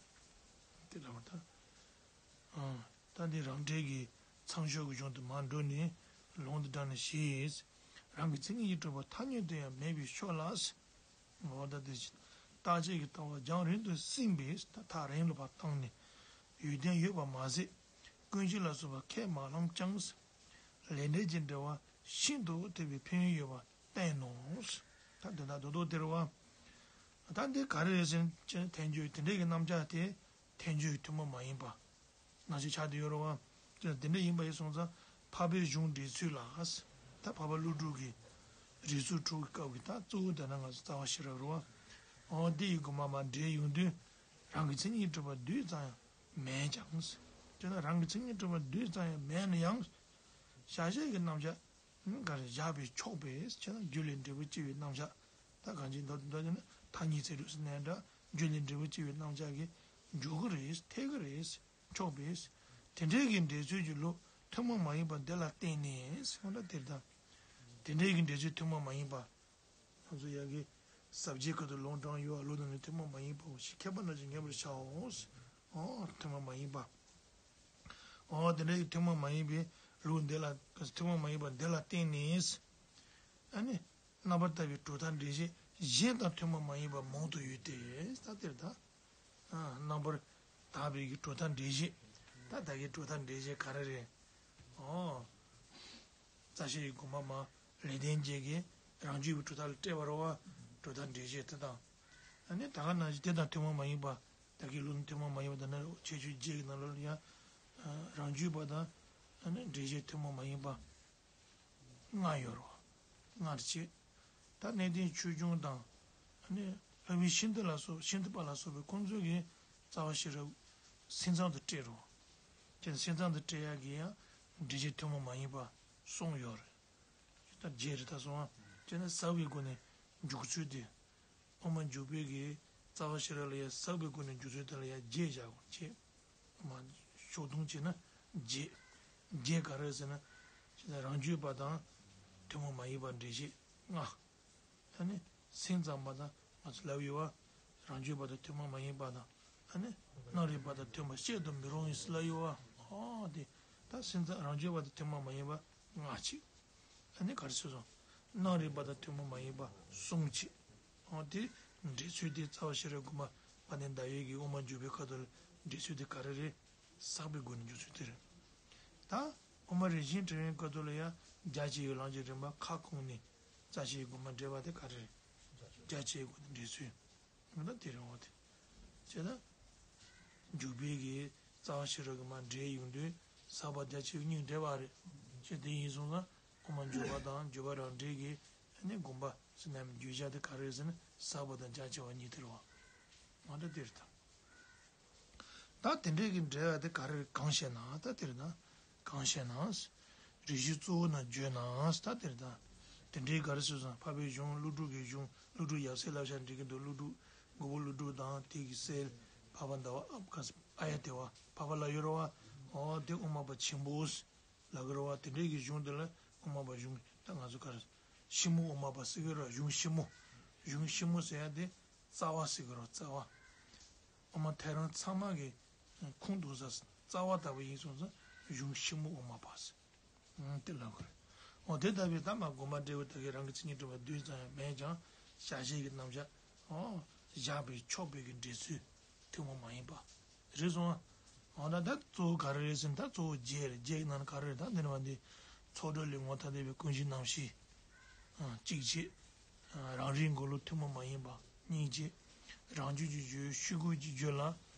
དེ་འདྲ་བ་ད། ཨང་། ད་འདི་རང་འགྲེལ་གྱི་ཚངས་སྦྱོར་གྱི་གཞུང་དུ་མར་འགྲོ་ནས་ལུང་དེ་དྲངས་ནས་ཞེས། རང་གི་མཚན་ཉིད་ཀྱིས་གྲུབ་པ་ཐ་སྙད་དུ་ཡང་མེད་པའི་ཕྱོགས་ལ། འོ་ད་དེ་བཞིན་རྟག་ཆད་ཀྱི་ལྟ་བ་རྒྱང་རིང་དུ་བསྲིངས་པས། ད་ཐག་རིང་ལ་ཕར་བཏང་ནས་ཡོན་ཏན་ཡོད་པ་མ་ཟད་ཀུན་གཞི་ལ་སོགས་པ་ཁས་མ་བླངས་ཀྱང་། ལས་འབྲས་ཀྱི་འབྲེལ་བ་ཤིན་ཏུ་ཐེབས་པའི་ཕན་ཡོན་ཡོད་པ་བསྟན་ནོ། ད་དོན་དག་རྡོག་རྡོག་དེ་རེད་བ། ད་འདི་ག་རེ་རེད་ཟེར་ན་ཐལ་འགྱུར་དེ་འདྲའི་གི་རྣམ་གཞག་དེ། ཐལ་འགྱུར་ཐུན་མོང་མ་ཡིན་པ། ནང་བཞིན་ཆགས་བསྡད་ཡོད་རེད་བ། དེ་འདྲ་ཡིན་པ་ཡིན་སོང་ཙང་འཕགས་པའི་གཞུང་འགྲེལ་ཚུལ་ལ། ད་འཕགས་པ་ཀླུ་སྒྲུབ་ཀྱི་རིགས་ཚོགས་དྲུག་གི་སྐབས་ཀྱི་ད་གཙོ་བོ་དེ་ན་ང་ཚོ་རྩ་བ་ཤེས་རབ་རེད་བ། འོ་དེ་ཡི་དགོངས་པ་མར་འགྲེལ་ཡོང་དུས། རང་གི་མཚན་ཉིད་གྲུབ་པ་རྡུལ་ཙམ་ཡང་མེད་ཀྱང་། དེ་ན་རང་གི་མཚན་ཉིད་གྲུབ་པ་རྡུལ་ཙམ་ཡང་མེད་ན་ཡང་། བྱ་བྱེད་ཀྱི་རྣམ་གཞག་ག་རེ་བཞག་པས་ཆོག་པས་ཆེ་ན། རྒྱུ་ལས་འབྲས་བུ་སྐྱེ་བའི་རྣམ་གཞག་ད་གང་ཅི་འདོད་འདོད་ན་ཐ་སྙད་ཚིག་གྲུབ་ཟེར་ནའི་འདྲ། རྒྱུ་ལས་འབྲས་བུ་སྐྱེ་བའི་རྣམ་གཞག་གིས་འཇོག་གི་རེད། ཐེག་གི་རེད། ཆོག་པས། དེ་འདྲའི་གི་འགྲེལ་ཚུལ་གྱི་ལུགས་ཐུན་མོང་མ་ཡིན་པ་འདི་ལ་བརྟེན་ནས་སོང་ན་དེ་ལྟ། དེ་འདྲའི་གི་འགྲེལ་ཚུལ་ཐུན་མོང་མ་ཡིན་པ། ང་ཚོ་ཡ་གི་ཟབ་རྒྱས་ཁ་ཐུག་ལུང་དྲངས་ཡོད་པ་ལུགས་དང་ནི་ཐུན་མོང་མ་ཡིན་པའོ་ཞེས་མཁས་པ་རྣམས་ཀྱིས་ངེས་པར་བྱའོ། འོ་ཐུན་མོང་མ་ཡིན་པ། འོ་དེ་འདྲའི་ཐུན་མོང་མ་ཡིན་པའི་ལུགས་འདི་ལ། ཐུན་མོང་མ་ཡིན་པ་འདི་ལ་བརྟེན་ནས། ཨ་ནི། རྣམ་པར་ལྟ་བུའི་གྲུབ་མཐའ་འགྲེལ་བྱེད་གཞན་དང་ཐུན་མོང་མ་ཡིན་པ་མང་དུ་ཡོད་དེ། ད་དེར་ད། རྣམ་པར་དག་པའི་གི་གྲུབ་མཐའ་འགྲེལ་བྱེད། ད་ད་གི་གྲུབ་མཐའ་འགྲེལ་བྱེད་ག་རེ་རེད། འོ། རྩ་ཤེའི་དགོངས་པ་མ་ལེགས་ལྡན་འབྱེད་ཀྱི་རང་རྒྱུད་ཀྱི་གྲུབ་མཐའ་ལ་བཀྲལ་བ་རེད་བ། གྲུབ་མཐའ་འགྲེལ་བྱེད་དེ་དང་། ཨ་ནི་ད་ག་ནང་བཞིན་དེ་དང་ཐུན་མོང་མ་ཡིན་པ། ད་གི་ལུགས་ནི་ཐུན་མོང་མ་ཡིན་པ་དང་ནི་ཁྱད་ཆོས་བརྒྱད་ཀྱི་ནང་ལོགས་ལ་ཡང་། རང་རྒྱུད་པ་དང་། ཨ་ནི་འགྲེལ་བྱེད་ཐུན་མོང་མ་ཡིན་པ། ལྔ་ཡོད་རེད་བ། ལྔ་རེ་བྱས། ད་གནས་བརྟན་ཆོས་སྐྱོང་དང་། ཨ་ནི་ལྷ་བའི་ཤིན་ཏུ་ལ་སོགས་ཤིན་ཏུ་པ་ལ་སོགས་པའི་ཁོང་ཚོ་གིས་རྩ་བ་ཤེས་རབ་སེམས་ཙམ་དུ་བཀྲལ་རེད་བ། དེ་སེམས་ཙམ་དུ་བཀྲལ་ཡག་གི་ཡང་འགྲེལ་བྱེད་ཐུན་མོང་མ་ཡིན་པ་གསུམ་ཡོད་རེད། ད་བརྒྱད་རེད་ད་སོང་བ། དེ་ནི་ཟབ་པའི་སྒོ་ནས་འཇུག་ཚུལ་དེ། དབུ་མ་འཇུག་པའི་གི་རྩ་བ་ཤེས་རབ་ལ་ཡང་ཟབ་པའི་སྒོ་ནས་འཇུག་ཚུལ་དེ་ལ་ཡང་བརྒྱད་བཞག་དགོས་བྱས། མ་ཕྱོགས་བསྡོམས་བྱས་ན་བརྒྱད། བརྒྱད་ག་རེ་ཟེར་ན། རང་རྒྱུད་པ་དང་ཐུན་མོང་མ་ཡིན་པ་འགྲེལ་བྱེད་ལྔ། ཨ་ནི་སེམས་ཙམ་པ་དང་ང་ཚོ་ལབ་ཡོད་བ། རང་རྒྱུད་པ་དང་ཐུན་མོང་མ་ཡིན་པ་དང་། ཨ་ནི་སྣང་རིག་པ་དང་མཐུན་པ་བཤད་དུ་མི་རུང་ཡིན་ཟེར་ལབ་ཡོད་བ། ཨོ་དེ་ད་སེམས་ཙམ་རང་རྒྱུད་པ་དང་ཐུན་མོང་མ་ཡིན་པ་ལྔ་གཅིག། ཨ་ནི་ག་རེ་ཟེར་སོང་། སྣང་རིག་པ་དང་ཐུན་མོང་མ་ཡིན་པ་གསུམ་གཅིག། ཨོ་དེ་འགྲེལ་ཚུལ་དེ་རྩ་བ་ཤེས་རབ་དགོངས་པ་དཔལ་ལྡན་ཟླ་འོད་ཀྱི་དབུ་མ་འཇུག་པའི་ཁ་ཐོག་ལ་འགྲེལ་ཚུལ་དེ་ག་རེ་རེད། བསགས་པའི་སྒོ་ནས་འཇུག་ཚུལ་དེ་རེད། ད་དབུ་མ་རིན་ཆེན་ཕྲེང་བའི་ཁ་ཐོག་ལ་ཡང་རྒྱ་ཆེ་བའི་ལམ་གྱི་རིམ་པ་ཁ་སྐོང་ནས་རྩ་ཤེའི་དགོངས་པ་འགྲེལ་བ་དེ་ག་རེ་རེད། རྒྱ་ཆེའི་སྒོ་ནས་འགྲེལ་ཚུལ། ང་ད་དེ་རེད་འོ་དེ། བྱས་ན། འཇུག་པའི་གི་རྩ་བ་ཤེས་རབ་ཀྱི་མ་འགྲེལ་ཡོང་དུས་ཟབ་པ་རྒྱ་ཆེ་བའི་སྙིང་འགྲེལ་བ་རེད། ཅེས་དེ་ཡིན་སོང་ཙང་དབུ་མ་འཇུག་པ་དང་འཇུག་པ་རང་འགྲེལ་གྱི་ནི་དགོངས་པ་ཟེར་ན་བརྗོད་བྱ་དེ་ག་རེ་ཟེར་ན་ཟབ་པ་དང་རྒྱ་ཆེ་བ་གཉིས་དེ་རེད་བ། ང་ད་དེ་རེད་ད། ད་དེ་འདྲའི་གི་འགྲེལ་བ་དེ་ག་རེ་གང་བཤད་ན་ད་དེ་རེད་ད། གང་བཤད་ན། རིགས་གཞུང་གཙོ་བོ་རྣམས་བརྗོད་ན་ད་དེ་རེད་ད། དེ་འདྲའི་ག་རེ་ཟེར་སོང་འཕགས་པའི་གཞུང་ཀླུ་སྒྲུབ་ཀྱི་གཞུང་ཀླུ་སྒྲུབ་ཡབ་སྲས་བསླབ་བྱ་འགྲེལ་གྱི་འདུག་ཀླུ་སྒྲུབ་མགོན་པོ་ཀླུ་སྒྲུབ་དང་དེ་གི་སྲས་འཕགས་པ་ཟླ་བ་ཨ་ཁ་ཨ་ཡ་དེ་བ་འཕགས་པ་ལ་ཡོད་རེད་བ། ཨོ་དེ་དབུ་མ་པ་ཆེན་པོ་ལ་གི་རེད་བ། དེ་འདྲའི་གི་གཞུང་དེ་ལ་དབུ་མ་པ་གཞུང་ད་ང་ཚོ་ག་རེ་ཕྱི་མོ་དབུ་མ་པ་ཟེར་གི་རེད་བ། གཞུང་ཕྱི་མོ། གཞུང་ཕྱི་མོ་ཟེར་ཡ་དེ་རྩ་བ་ཟེར་གི་རེད་བ་རྩ་བ། དབུ་མ་ཐལ་རང་ཚང་མ་གི་ཁུངས་གཏུགས་ས་རྩ་བ་ལྟ་བུ་ཡིན་སོང་ཙང་གཞུང་ཕྱི་མོ་དབུ་མ་པ་ཟེར། ཨང་དེ་ལ་གོ་རེད། འོ་དེ་ལྟ་བུའི་ད་མ་དགོངས་པ་འགྲེལ་བའི་ད་གི་རང་གི་མཚན་ཉིད་གྲུབ་པ་བདུན་ཙམ་ཡང་མེད་ཀྱང་བྱ་བྱེད་ཀྱི་རྣམ་གཞག་ཨོ་བཞག་པའི་ཕྱོགས་པའི་གི་འགྲེལ་ཚུལ་ཐུན་མོང་མ་ཡིན་པ། རེད་སོང་ཨ། འོ་ན་ད་གཙོ་བོ་ག་རེ་རེད་ཟེར་ན་ད་གཙོ་བོ་བརྒྱད་རེད། བརྒྱད་ཀྱི་ནང་ནས་ག་རེ་རེད་ད་འདི་ནས་བ་འདི། ཚོགས་དྲུག་ལས་ངོ་ཐ་དད་པའི་ཀུན་གཞི་རྣམ་ཤེས། ཨ་གཅིག་བྱས། རང་རིག་འཁོར་ལོ་ཐུན་མོང་མ་ཡིན་པ་གཉིས་བྱས། རང་རྒྱུད་ཀྱི་རྒྱུད་ཤེས་སྒོ་གི་རྒྱུད་ལ།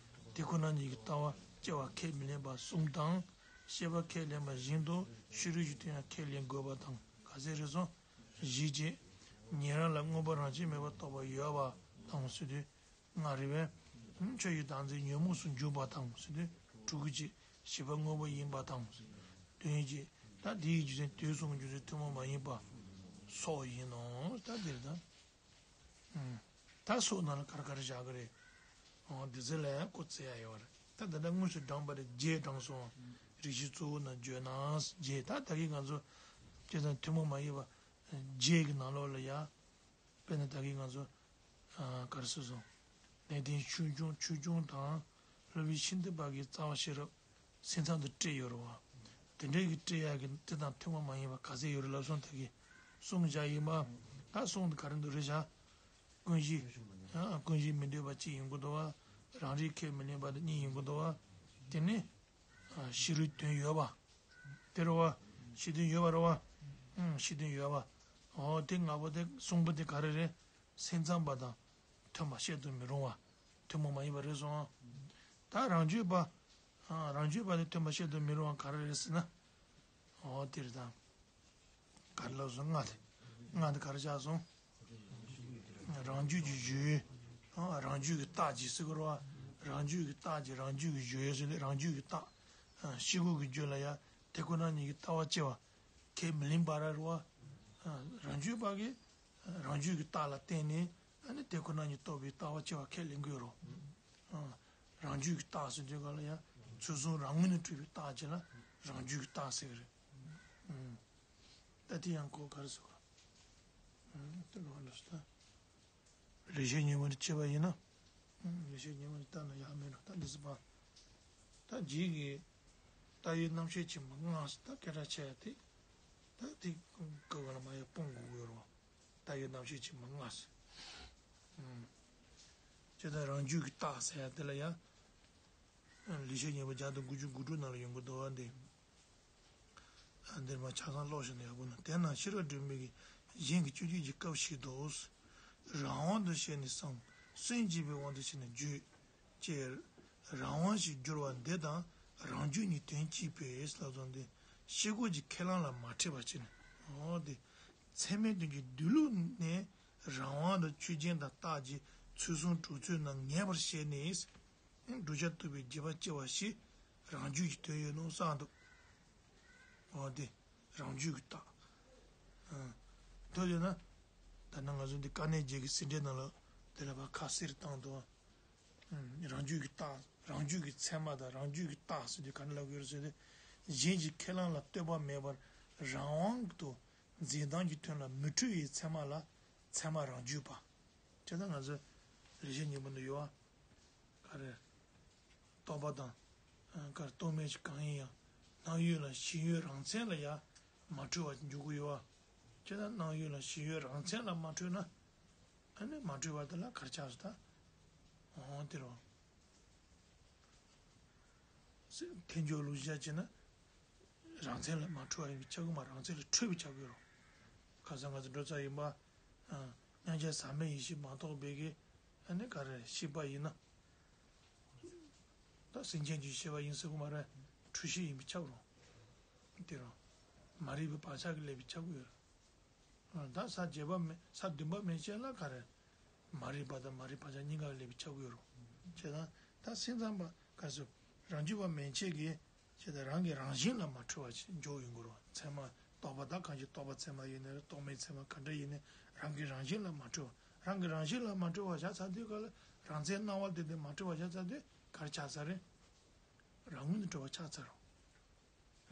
དེ་ཁོ་ན་ཉིད་ཀྱི་ལྟ་བ་སྐྱེ་བ་ཁས་མི་ལེན་པ་གསུམ་དང་། ཤེས་པ་ཁས་ལེན་པ་བཞིན་དུ་ཕྱི་རོལ་གྱི་དོན་ཡང་ཁས་ལེན་དགོས་པ་དང་ག་ཚད་རེད་སོང་། བཞི་བྱས། ཉན་རང་ལ་མངོན་པ་རང་བཞིན་མེད་པར་རྟོགས་པ་ཡོད་པ་དང་ཟེར་དུས། ལྔ་རེད་པས། ཆོས་ཀྱི་བདག་འཛིན་ཉོན་མོངས་སུ་འཇུག་པ་དང་ཟེར་དུས་དྲུག་གི་བྱས། བྱིས་པ་དངོས་པོ་ཡིན་པ་དང་། བདུན་བྱས། ད་དེའི་རྒྱུ་མཚན་དུས་གསུམ་རྒྱུ་མཚན་ཐུན་མོང་མ་ཡིན་པ་སོགས་ཡིན་ནོ། ད་འདིར་ད། ད་སོགས་ནང་ལ་ག་རེ་ག་རེ་བཞག་གི་རེད། འོ་འདི་ཚོ་ལ་ཡང་སྐོར་བཙལ་ཡ་ཡོད་རེད། ད་ད་ལྟ་དངོས་སུ་བགྲངས་པ་རེད། བརྒྱད་བགྲངས་སོང་། རིགས་གཞུང་གཙོ་བོ་རྣམས་བརྗོད་ན་བརྒྱད། ད་ད་གིན་ང་ཚོ་བྱས་ཙང་ཐུན་མོང་མ་ཡིན་པ་བརྒྱད་ཀྱི་ནང་ལོགས་ལ་ཡ། དཔེར་ན་ད་གིན་ང་ཚོ་ག་རེ་ཟེར་སོང་། གནས་བརྟན་ཆོས་སྐྱོང་ཆོས་སྐྱོང་དང་སློབ་དཔོན་ཤིན་ཏུ་པ་གི་རྩ་བ་ཤེས་རབ་སེམས་ཙམ་དུ་བཀྲལ་ཡོད་རེད་བ། དེ་འདྲའི་གི་བཀྲལ་ཡག་གི་དེ་དང་ཐུན་མོང་མ་ཡིན་པ་ག་ཚད་ཡོད་རེད་ལབ་སོང་། ད་གིན་གསུམ་བཞག་ཡིན་པ། ད་གསུམ་དེ་ག་རེ་འདུག་རེད་བཞག་ཀུན་གཞི། ཀུན་གཞི་མི་འདོད་པ་གཅིག་ཡིན་དགོས་འདུག་བ། རང་རིག་ཁས་མི་ལེན་པ་དེ་གཉིས་ཡིན་དགོས་འདུག་བ། དེ་ནི། ཕྱི་རོལ་དོན་ཡོད་པ། དེ་རེད་བ། ཕྱི་དོན་ཡོད་པ་རེད་བ། ཕྱི་དོན་ཡོད་པ། འོ་དེ་ལྔ་པོ་དེ་གསུམ་པོ་དེ་ག་རེ་རེད། སེམས་ཙམ་པ་དང་མཐུན་པ་བཤད་དུ་མི་རུང་བ། ཐུན་མོང་མ་ཡིན་པ་རེད་སོང་། ད་རང་རྒྱུད་པ། རང་རྒྱུད་པ་དེ་མཐུན་པ་བཤད་དུ་མི་རུང་བ་ག་རེ་རེད་ཟེར་ན། འོ་དེ་རེད་ད། ག་རེ་ལབ་སོང་། ལྔ་དེ། ལྔ་དེ་ག་རེ་ཆགས་སོང་། རང་རྒྱུད་ཀྱི་གཞུང་། རང་རྒྱུད་ཀྱི་རྟགས་ཀྱི་ཟེར་དགོས་རེད་བ། རང་རྒྱུད་ཀྱི་རྟགས་ཀྱི་རང་རྒྱུད་ཀྱི་གཞུང་ཟེར་ནས་རང་རྒྱུད་ཀྱི་རྟགས། ཤེས་སྒོ་གི་རྒྱུད་ལ་ཡ། དེ་ཁོ་ན་ཉིད་ཀྱི་ལྟ་བ་སྐྱེ་བ། ཁས་མི་ལེན་པ་ར་རེད་བ། རང་རྒྱུད་པ་གིས། རང་རྒྱུད་ཀྱི་རྟགས་ལ་བརྟེན་ནས་ཨ་ནི་དེ་ཁོ་ན་ཉིད་རྟོགས་པའི་ལྟ་བ་སྐྱེ་བ་ཁས་ལེན་དགོས་རེད། རང་རྒྱུད་ཀྱི་རྟགས་ཟེར་དུས་ག་ལ་ཡ། ཚུལ་གསུམ་རང་ངོས་ནས་གྲུབ་པའི་རྟགས་ཅིག་ལ་རང་རྒྱུད་ཀྱི་རྟགས་ཟེར་གི་རེད། ད་དེ་ཡང་གོ་ག་རེ་ཟེར་ག་ད་ག་བ་ལ་སོ་ད། ལེགས་བཤད་སྙན་ངག་འདི་བྱས་པ་ཡིན་ན། ལེགས་བཤད་སྙན་ངག་འདི་ལྟ་ན་ཡག་མེད་ལ་ད་འདི་ཟེར་བ། ད་རྗེས་ཀྱི། ལྟ་བའི་རྣམ་བཤད་ཆེན་པོ་ལྔ་ཟེར་ད་སྐད་གྲགས་ཆེ་ཡ་དེ། ད་དེ་ཀ་བ་ལ་མ་ཡ་སྤུངས་དགོས་ཀྱི་ཡོད་རེད་བ། ལྟ་བའི་རྣམ་བཤད་ཆེན་པོ་ལྔ་ཟེར། ཨུམ། བྱས་ཙང་རང་རྒྱུད་ཀྱི་རྟགས་ཟེར་ཡ་དེ་ལ་ཡ། ལེགས་བཤད་སྙིང་པོ་བརྒྱ་དང་དགུ་བཅུ་གོ་དྲུག་ནང་ལ་ཡོང་གི་འདུག་བ་འདི། འདིར་མ་ཆ་ཚང་ཀློག་ཞིག་ནས་ཡག་པོ་ན། དེས་ན་ཤེས་རབ་སྒྲོན་མེ་གིས་གཞན་གྱི་སྤྱོད་བརྒྱུད་ཀྱི་སྐབས་ཤིག་ཏུ། རང་དབང་དུ་བྱས་ནས་བསམ། སེམས་བསྐྱེད་པའི་དབང་དུ་བྱས་ནས་བརྗོད། ཅེས་རང་དབང་ཞིག་བསྒྱུར་བ་འདི་དང་རང་རྒྱུད་གཉིས་དོན་གཅིག་པས་ལབ་དོན་འདི་ཤེས་སྒོ་གི་ཁས་བླངས་ལ་མ་ཁྲེལ་བར་བྱས་ནས། འོ་དེ། ཚད་མའི་དོན་གྱི་སྡོད་ལུགས་ནས་རང་དབང་དུ་ཆོས་ཅན་དང་རྟགས་ཀྱི་ཚུལ་གསུམ་གྲུབ་ཚུལ་རྣམས་ངེས་པར་བཤད་ནས། བསྒྲུབ་བྱ་རྟོགས་པའི་བྱེད་པ་སྐྱེ་བ་ཞིག་རང་རྒྱུད་ཀྱི་དོན་ཡོད་ནོ་བསམ་འདུག་འོ་དེ་རང་རྒྱུད་ཀྱི་རྟགས། ཨ། དོན་ཡོད་ན། ད་ནང་ང་ཚོ་འདི་དཀའ་གནད་བརྒྱད་ཀྱི་ཟིན་བྲིས་ནང་ལ་དེ་ལ་ཕར་ཁ་གསལ་བཏང་འདུག་རང་རྒྱུད་ཀྱི་རྟགས། རང་རྒྱུད་ཀྱི་ཚད་མ་དང་རང་རྒྱུད་ཀྱི་རྟགས་ཟེར་དུས་ག་འདྲ་ལབ་ཀྱི་ཡོད་རེད་ཟེར་དུས། གཞན་གྱི་ཁས་བླངས་ལ་ལྟོས་པ་མེད་པར་རང་དབང་དུ་འཛིན་སྟངས་ཀྱི་དོན་ལ་མི་འཁྲུལ་བའི་ཚད་མ་ལ་ཚད་མ་རང་རྒྱུད་པ། བྱས་ཙང་ང་ཚོ་ལེགས་བཤད་སྙིང་པོ་འདི་ཡོད་པ། ག་རེ། རྟོག་པ་དང་། ག་རེ་རྟོག་མེད་ཀྱི་གང་ཡིན་ཡང་། སྣང་ཡུལ་ལ་ཞེན་ཡུལ་རང་མཚན་ལ་ཡང་མ་འཁྲུལ་བ་འཇུག་གི་ཡོད་པ། བྱས་ཙང་སྣང་ཡུལ་ལ་ཞེན་ཡུལ་རང་མཚན་ལ་མ་འཁྲུལ་ན། ཨ་ནི་མ་འཁྲུལ་བ་དེ་ལ་ག་རེ་ཆགས་སོང་ད། འོ་དེ་རེད། ཐལ་འགྱུར་ལུགས་བཞག་བྱས་ན། རང་མཚན་ལ་མ་འཁྲུལ་བ་ཡིན་པས་ཁྱབ་ཀྱི་མ་རེད། རང་མཚན་ལ་འཁྲུལ་བས་ཁྱབ་ཀྱི་ཡོད་རེད། ཁ་སང་ང་ཚོ་འགྲོ་ས་ཡིན་པ། མཉམ་གཞག་ཟག་མེད་ཡེ་ཤེས་མ་གཏོགས་པའི་གི། ཨ་ནི་ག་རེ་ཤེས་པ་ཡིན་ན། ད་སེམས་ཅན་གྱི་ཤེས་པ་ཡིན་ཟེར་གྱི་མ་རེད། འཁྲུལ་ཤེས་ཡིན་པས་ཁྱབ་རེད། དེ་རེད། མ་རིག་པའི་བག་ཆགས་ཀྱིས་བསླད་པས་ཁྱབ་ཀྱི་ཡོད་རེད། ད་ས་བརྒྱད་པ་མེད་ས་བདུན་པ་མན་ཆད་ལ་ག་རེ། མ་རིག་པ་དང་མ་རིག་པ་ཆགས་གཉིས་ཀ་ལས་པའི་ཆགས་ཀྱི་ཡོད་རུང་། བྱས་ཙང་ད་སེམས་ཙམ་པ་ག་ཚོད་རང་རྒྱུད་པ་མན་ཆད་ཀྱིས་བྱས་ཙང་རང་གི་རང་བཞིན་ལ་མ་འཁྲུལ་བ་ཞིག་འཇོག་ཡོང་དགོས་རུང་། ཚད་མ་རྟོག་པ་དག་གང་ཞིག་རྟོག་པ་ཚད་མ་ཡིན་ནའི་རྟོག་མེད་ཚད་མ་ག་འདྲ་ཡིན་ནའི་རང་གི་རང་བཞིན་ལ་མ་འཁྲུལ་བ། རང་གི་རང་བཞིན་ལ་མ་འཁྲུལ་བ་བཞག་ཚར་དུས་ག་ལ་རང་མཚན་སྣང་བ་དེ་དེ་མ་འཁྲུལ་བ་བཞག་ཚར་དུས་ག་རེ་ཆགས་ཚར་རེད། རང་ངོས་ནས་གྲུབ་པ་ཆགས་ཚར་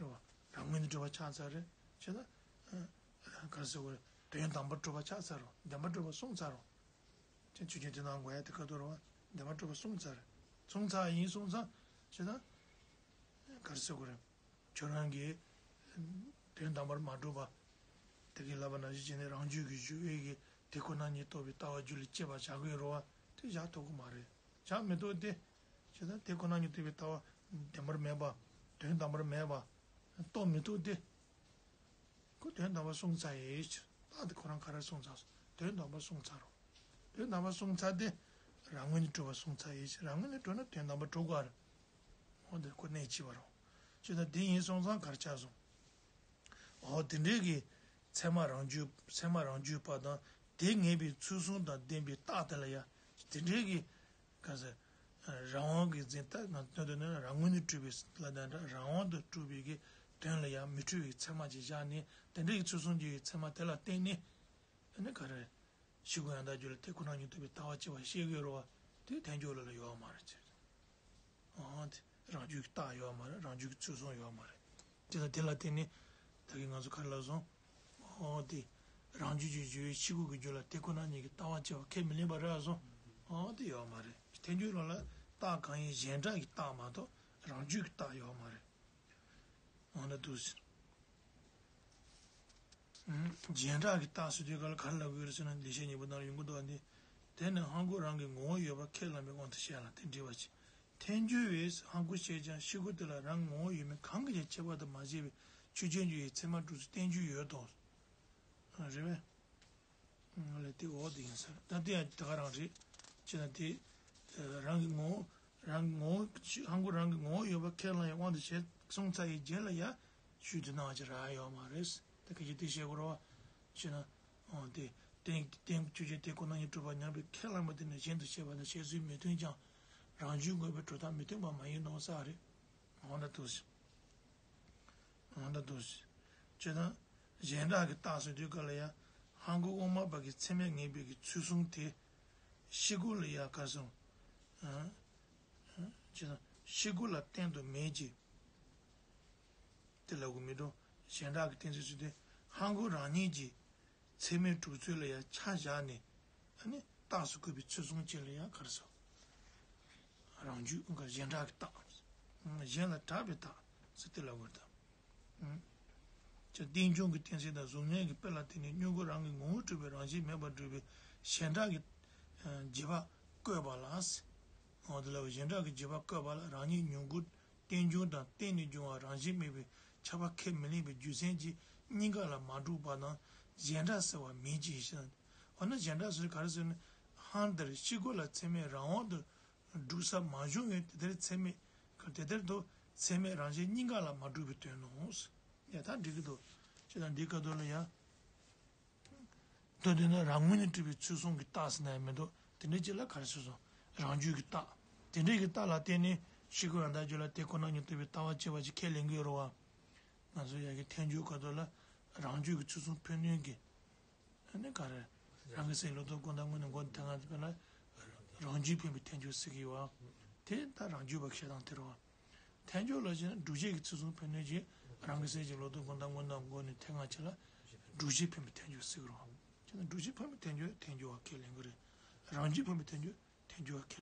རུང་། རེད་བ། རང་ངོས་ནས་གྲུབ་པ་ཆགས་ཚར་རེད། བྱས་ན། ག་རེ་ཟེར་དགོས་རེད། དོན་དམ་པར་གྲུབ་པ་ཆགས་ཚར་རུང་། བདེན་པར་གྲུབ་པ་སོང་ཚར་རུང་། ཅན་ཆོས་ཅན་དེ་སྣང་དགོས་ཡ་དེ་ག་དུས་རེད་བ། བདེན་པར་གྲུབ་པ་སོང་ཚར་རེད། སོང་ཚར་ཡིན་སོང་ཙང་། བྱས་ན། ག་རེ་ཟེར་དགོས་རེད། ཁྱོད་རང་གིས། དོན་དམ་པར་མ་གྲུབ་པ། དེ་གི་ལབ་པ་ནང་བཞིན་བྱས་ནས་རང་རྒྱུད་ཀྱི་རྒྱུ་བའི་གི་དེ་ཁོ་ན་ཉིད་རྟོགས་པའི་ལྟ་བ་རྒྱུད་ལ་སྐྱེས་པ་བཞག་གི་ཡོད་རེད་བ། དེ་བཞག་ཐུབ་ཀྱི་མ་རེད། བཞག་མི་ཐུབ་སྟེ། བྱས་ཙང་དེ་ཁོ་ན་ཉིད་རྟོགས་པའི་ལྟ་བ་བདེན་པར་མེད་པ། དོན་དམ་པར་མེད་པ། རྟོགས་མི་ཐུབ་སྟེ། ཁོ་དོན་དམ་པར་སོང་ཚར་ཡས་ཕྱིར། རྟགས་དེ་ཁོ་རང་ག་རེ་སོང་ཚར་སོང་། དོན་དམ་པར་སོང་ཚར་རོ། དོན་དམ་པར་སོང་ཚར་ཏེ། རང་ངོས་ནས་གྲུབ་པ་སོང་ཚར་ཡས་ཕྱིར། རང་ངོས་ནས་གྲུབ་ན་དོན་དམ་པར་གྲུབ་དགོས་རེད། འོ་དེ་ཁོ་གནད་ཆེ་བ་རོ། ཅེ་ན་དེ་ཡིན་སོང་ཙང་ག་རེ་ཆགས་སོང་། འོ་དེ་འདྲའི་གི་ཚད་མ་རང་རྒྱུད། ཚད་མ་རང་རྒྱུད་པ་དང་དེ་ངེས་པའི་ཚུལ་གསུམ་དང་ལྡན་པའི་རྟགས་དེ་ལ་ཡང་དེ་འདྲའི་གི། ག་ཟེར། རང་དབང་གི་འཛིན་སྟངས་ང་ཚོ་དོན་དུ་ནི་རང་ངོས་ནས་གྲུབ་པའི་ལ་དང་འདྲ། རང་དབང་དུ་གྲུབ་པའི་གི་དོན་ལ་ཡང་མི་འཁྲུལ་བའི་ཚད་མ་ཅིག་བཞག་ནས་དེ་འདྲ་ཡི་ཚུལ་གསུམ་གྱི་ཚད་མ་དེ་ལ་བརྟེན་ནས། ཨ་ནི་ག་རེ། ཕྱི་རྒོལ་ཡང་དག་རྒྱུད་ལ་དེ་ཁོ་ན་ཉིད་རྟོགས་པའི་ལྟ་བ་སྐྱེ་བ་ཤེས་དགོས་རེད་བ། དེ་ཐལ་འགྱུར་ལ་ལ་ཡོད་མ་རེད་ཅེས། ཨང་དེ་རང་རྒྱུད་ཀྱི་རྟགས་ཡོད་མ་རེད། རང་རྒྱུད་ཀྱི་ཚུལ་གསུམ་ཡོད་མ་རེད། དེ་ལ་དེ་ལ་བརྟེན་ནས་ད་གིན་ང་ཚོ་ག་རེ་ལབ་སོང་། ཨོ་དེ་རང་རྒྱུད་ཀྱི་རྒྱུ་བའི་ཕྱི་རྒོལ་གྱི་རྒྱུད་ལ་དེ་ཁོ་ན་ཉིད་ཀྱི་ལྟ་བ་སྐྱེ་བ་ཁས་མི་ལེན་པ་རེད་སོང་། ཨོ་དེ་ཡོད་མ་རེད། ཐལ་འགྱུར་ལ་ལ་རྟགས་གང་ཡིན་གཞན་སྒྲ་གི་རྟགས་མ་གཏོགས་རང་རྒྱུད་ཀྱི་རྟགས་ཡོད་མ་རེད། འོ་ན་འདུག་ཟེར། གཞན་སྒྲ་གི་རྟགས་སུ་དེ་ག་ལ་ག་རེ་ལབ་དགོས་རེད་ཟེར་ན། ལེགས་བཤད་སྙིང་པོ་ནང་ལ་ཡོང་གི་འདུག་བ་འདི། དེ་ནི་ཧང་གུ་རང་གི་ངོ་བོ་ཡོད་པ་ཁས་བླངས་པའི་དབང་དུ་བྱས་ལ་དེ་འདྲི་བ་ཅི། ཐལ་འགྱུར་བས་ཧང་གུ་བཤད་ཀྱང་ཕྱི་རྒོལ་དེ་ལ་རང་ངོ་བོ་ཡོད་མེད་གང་གིས་ཀྱང་ཁྱད་པར་དུ་མ་བྱས་པའི་ཆོས་ཅན་རྒྱུ་ཡི་ཚད་མ་གྲུབ་ཚུལ་བསྟན་རྒྱུ་ཡོད་དོ། རེད་པས། ལས་དེ་འོག་ཏུ་ཡིན་ཟེར། ད་དེ་ཡང་དེ་ག་རང་རེད། ཅེ་ན་དེ། རང་གི་ངོ་བོ། རང་གི་ངོ་བོ། ཧང་གུ་རང་གི་ངོ་བོ་ཡོད་པ་ཁས་བླངས་ཡང་དབང་དུ་བྱས་སོང་ཚར་ཡི་རྗེས་ལ་ཡང་ཞུས་དུ་གནང་བ་ཅིག་རག་ཡོད་མ་རེད། ད་ག་ཅི་དེ་བཤད་དགོས་རེད་བ། ཅེ་ན། འོ་དེ། རྟེན་རྟེན་ཆོས་ཅན་དེ་ཁོ་ན་ཉིད་གྲུབ་པ་ཉམས་པའི་ཁས་བླངས་པ་དེ་ནི་གཞན་དུ་བཤད་པ་ན་བཤད་ཚུལ་མི་མཐུན་ཀྱང་། རང་རྒྱུད་དངོས་པོའི་གྲུབ་མཐའ་མི་མཐུན་པ་མ་ཡིན་ནོ་ས་རེད། འོ་ན་འདུག་ཟེར། འོ་ན་འདུག་ཟེར། ཅེ་ན། གཞན་སྒྲ་གི་རྟགས་སུ་དུས་སྐབས་ལ་ཡང་། ཧང་གུ་དབུ་མ་པ་གི་ཚད་མས་ངེས་པའི་གི་ཚུལ་གསུམ་དེ། ཕྱི་རྒོལ་ལ་ཡང་ག་སོང་། ཅེ་ན། ཕྱི་རྒོལ་ལ་བསྟན་དུ་མེད་ཀྱི། དེ་ལ་གུ་མི་འགྲོ། གཞན་སྒྲ་གི་བསྟན་ཚུལ་སུ་དེ། ཧང་གུ་རང་ཉིད་ཀྱི། ཚད་མའི་གྲུབ་ཚུལ་ལ་ཡང་ཆ་བཞག་ནས། ཨ་ནི་རྟགས་སུ་བཀོད་པའི་ཚུལ་གསུམ་ཅན་ལ་ཡང་ག་རེ་ཟེར། རང་རྒྱུད་གཞན་སྒྲ་གི་རྟགས། གཞན་ལ་གྲགས་པའི་རྟགས་ཟེར་དེ་ལ་གོ་རེད་ད། ཅེ་རྟེན་འབྱུང་གི་བསྟན་སྲིད་དང་གཟུགས་བརྙན་གྱི་དཔེ་ལ་བརྟེན་ནས་མྱུ་གུ་རང་གི་ངོ་བོར་གྲུབ་པའི་རང་བཞིན་མེད་པར་སྒྲུབ་པའི་གཞན་སྒྲ་གི་རྗེས་དཔག་བཀོད་པ་ལ། འོ་དེ་ལ་གཞན་སྒྲ་གི་རྗེས་དཔག་བཀོད་པ་ལ་རང་ཉིད་མྱུ་གུ། རྟེན་འབྱུང་དང་བརྟེན་ནས་འབྱུང་བ་རང་བཞིན་མེད་པའི་ཁྱབ་པ་ཁས་མི་ལེན་པའི་རྒྱུ་མཚན་གྱིས་གཉིས་ཀ་ལ་མ་གྲུབ་པ་དང་གཞན་སྒྲ་ཟེར་བ་མིན་ཅི་ཞེ་ན། འོ་ན་གཞན་སྒྲ་ཟེར་ག་རེ་ཟེར་ན། ཧང་དེར་ཕྱི་རྒོལ་ལ་ཚད་མས་རང་དབང་དུ་སྒྲུབ་ས་མ་བྱུང་བས་དེ་ལྟར་ཚད་མས། དེ་ལྟར་དུ་ཚད་མས་རང་གཞན་གཉིས་ཀ་ལ་མ་གྲུབ་པའི་དོན་ནོ། ཡ་ད་འགྲིག་གི་འདུག་ཅེ་ན་འདི་སྐབས་དུ་ལ་ཡ། མདོ་དེ་ནི་རང་ངོས་ནས་གྲུབ་པའི་ཚུལ་གསུམ་གྱི་རྟགས་ཟེར་ན་ཡང་མི་འདུག་དེ་འདྲའི་ཅིག་ལ་ག་རེ་ཟེར་སོང་། རང་རྒྱུད་ཀྱི་རྟགས། དེ་འདྲའི་གི་རྟགས་ལ་བརྟེན་ནས་ཕྱི་རྒོལ་ཡང་དག་རྒྱུད་ལ་དེ་ཁོ་ན་ཉིད་རྟོགས་པའི་ལྟ་བ་སྐྱེ་བ་ཞིག་ཁས་ལེན་གྱི་ཡོད་རེད་བ། ང་ཚོ་ཡ་གི་ཐལ་འགྱུར་སྐབས་དུ་ལ་རང་རྒྱུད་ཀྱི་ཚུལ་གསུམ་ཕན་གནོད་ཀྱི། ཨ་ནི་ག་རེ། རང་གི་སེམས་ལུགས་ལྡོག་ཀུན་བཏགས་དངོས་ནི་མགོ་དེ་ང་ཚོ་ལ་རང་རྒྱུད་ཕན་པའི་ཐལ་འགྱུར་ཟེར་གྱི་ཡོད་བ། དེ་ད་རང་རྒྱུད་པ་གི་བཤད་སྟངས་དེ་རེད་བ། ཐལ་འགྱུར་ལ་བྱས་ན་སྒྲུབ་བྱེད་ཀྱི་ཚུལ་གསུམ་ཕན་གནོད་ཀྱིས་རང་གི་སེམས་ཀྱི་ལོག་རྟོག་ཀུན་བཏགས་དངོས་རྣམས་མགོ་ནས་མཐའི་སྒང་ཕྱི་ལ་སྒྲུབ་བྱེད་འཕེན་པའི་ཐལ་འགྱུར་ཟེར་གི་རེད་བ། བྱས་ན་སྒྲུབ་བྱེད་འཕེན་པའི་ཐལ་འགྱུར་ཐལ་འགྱུར་བ་ཁས་ལེན་གི་རེད། རང་རྒྱུད་འཕེན་པའི་ཐལ་འགྱུར་ཐལ་འགྱུར་བ་ཁས་